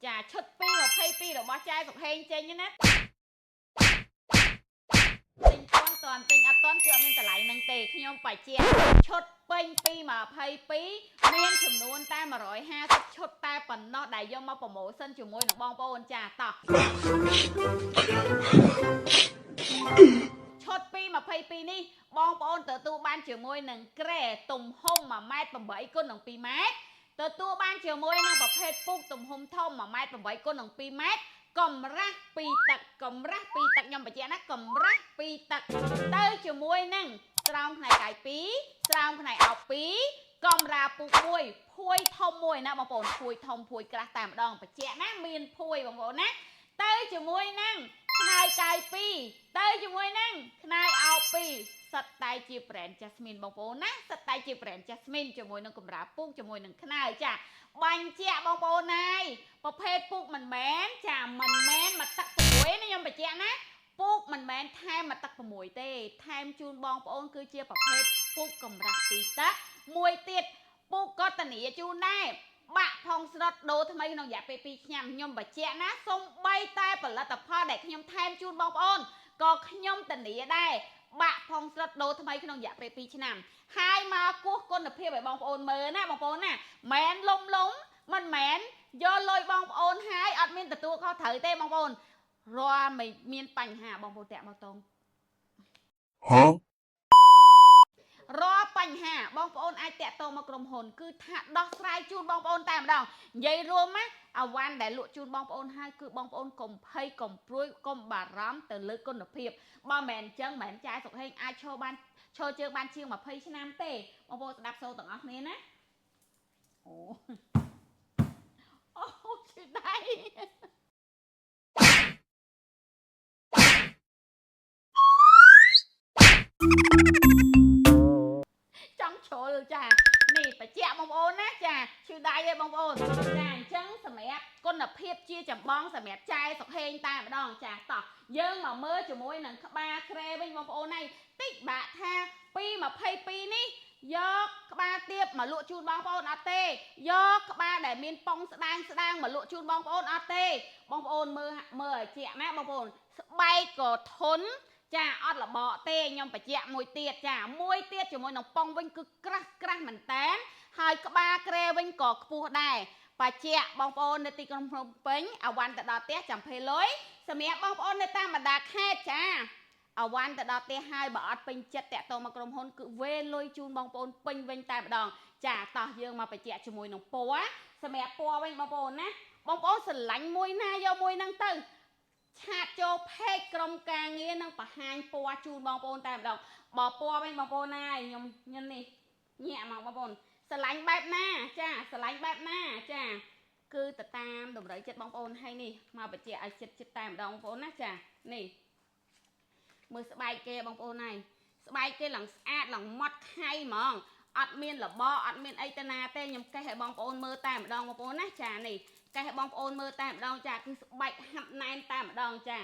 ចាឈុត222របស់ចែសុខហេងចេញណាទិញតាន់តាន់ទិញអត់តាន់គឺអត់មានតម្លៃនឹងទេខ្ញុំបច្ចៈឈុតពេញ222មានចំនួនតែ150ឈុតតែប៉ុណ្ណោះដែលយកមក promotion ជាមួយនឹងបងប្អូនចាតោះឈុត222នេះបងប្អូនទទួលបានជាមួយនឹងក្រែទំហំ1ម៉ែត្រ8គុណនឹង2ម៉ែត្រទទួលបានជាមួយនឹងប្រភេទពូកទំហំធំ1ម៉ែត្រ8គុណនឹង2ម៉ែត្រកម្រាស់2ទឹកកម្រាស់2ទឹកខ្ញុំបញ្ជាក់ណាកម្រាស់2ទឹកទៅជាមួយនឹងស្រោមផ្នែកកាយ2ស្រោមផ្នែកអោប2កម្រាលពូក1ភួយធំមួយណាបងប្អូនភួយធំភួយក្រាស់តែម្ដងបញ្ជាក់ណាមានភួយបងប្អូនណាទៅជាមួយនឹងខ្នើយកាយ2ទៅជាមួយនឹងខ្នើយអោប2សិតតែជា brand Jasmine បងប្អូនណាសិតតែជា brand Jasmine ជាមួយនឹងកម្រាលពូកជាមួយនឹងខ្នើយចាបាញ់ជាក់បងប្អូនណាយប្រភេទពូកមិនមែនចាមិនមែនមកទឹក6ណាខ្ញុំបញ្ជាក់ណាពូកមិនមែនថែមមកទឹក6ទេថែមជូនបងប្អូនគឺជាប្រភេទពូកកម្រាស់2ទឹកមួយទៀតពូកក៏តានីជូនដែរបាក់ផងស្រុតដូរថ្មីក្នុងរយៈពេល2ឆ្នាំខ្ញុំបញ្ជាក់ណាសំបីតែផលិតផលដែលខ្ញុំថែមជូនបងប្អូនក៏ខ្ញុំធានាដែរបាក់ផងស្រុតដូរថ្មីក្នុងរយៈពេល2ឆ្នាំហើយមកគោះគុណភាពឲ្យបងប្អូនមើលណាបងប្អូនណាមិនលំលំមិនមែនយកលុយបងប្អូនហើយអត់មានទទួលខុសត្រូវទេបងប្អូនរាល់មិនមានបញ្ហាបងប្អូនតាក់មកតង Huh? រាល់បញ្ហាបងប្អូនអាចតាក់ទងមកក្រុមហ៊ុនគឺថាដោះស្រាយជូនបងប្អូនតែម្ដងនិយាយរួមណាអវ៉ាន់ដែលលក់ជូនបងប្អូនហើយគឺបងប្អូនកុំភ័យកុំព្រួយកុំបារម្ភទៅលើគុណភាពបើមិនមែនអញ្ចឹងមិនមែនចាយសុកហេងអាចឈរបានឈរជើងបានជាង20ឆ្នាំទេបងប្អូនស្ដាប់សូរទាំងអស់គ្នាណាអូអូឈឺដៃ ចង់ជ្រុលចានេះបច្ចៈបងប្អូនណាចាឈឺដៃឯងបងប្អូនចាអញ្ចឹងសម្រាប់គុណភាពជាចម្បងសម្រាប់ចែសុខហេងតែម្ដងចាតោះយើងមកមើលជាមួយនឹងក្បាលក្រែវិញបងប្អូនហើយតិចបាក់ថា222នេះយកក្បាលទៀបមកលក់ជូនបងប្អូនអត់ទេយកក្បាលដែលមានប៉ុងស្ដាងស្ដាងមកលក់ជូនបងប្អូនអត់ទេបងប្អូនមើលមើលឲ្យជាក់ណាបងប្អូនស្បែកក៏ធន់ចាអត់លបកទេខ្ញុំបញ្ជាក់មួយទៀតចាមួយទៀតជាមួយនឹងប៉ុងវិញគឺក្រាស់ក្រាស់មែនតែនហើយក្បាលក្រែវិញក៏ខ្ពស់ដែរបច្ចៈបងប្អូននៅទីក្រុងភ្នំពេញអវ៉ាន់ទៅដល់ផ្ទះចាំភេលុយសម្រាប់បងប្អូននៅតាមបណ្ដាខេត្តចាអវ៉ាន់ទៅដល់ផ្ទះហើយបើអត់ពេញចិត្តតាក់ទងមកក្រុមហ៊ុនគឺវេលុយជូនបងប្អូនពេញវិញតែម្ដងចាតោះយើងមកបញ្ជាក់ជាមួយនឹងពណ៌សម្រាប់ពណ៌វិញបងប្អូនណាបងប្អូនស្រឡាញ់មួយណាយកមួយហ្នឹងទៅ chat ចូល page ក្រុមការងារនឹងបង្ហាញពណ៌ជូនបងប្អូនតែម្ដងបើពណ៌វិញបងប្អូនណាខ្ញុំខ្ញុំនេះញាក់មកបងប្អូនស្រឡាញ់បែបណាចាស្រឡាញ់បែបណាចាគឺទៅតាមតម្រូវចិត្តបងប្អូនហើយនេះមកបញ្ជាក់ឲ្យចិត្តចិត្តតែម្ដងបងប្អូនណាចានេះមើលស្បែកគេបងប្អូនហើយស្បែកគេឡើងស្អាតឡើងម៉ត់ខៃហ្មងអត់មានលបអត់មានអីទៅណាទេខ្ញុំកេះឲ្យបងប្អូនមើលតែម្ដងបងប្អូនណាចានេះកេះឲ្យបងប្អូនមើលតែម្ដងចាគឺស្បែកហាប់ណែនតែម្ដងចា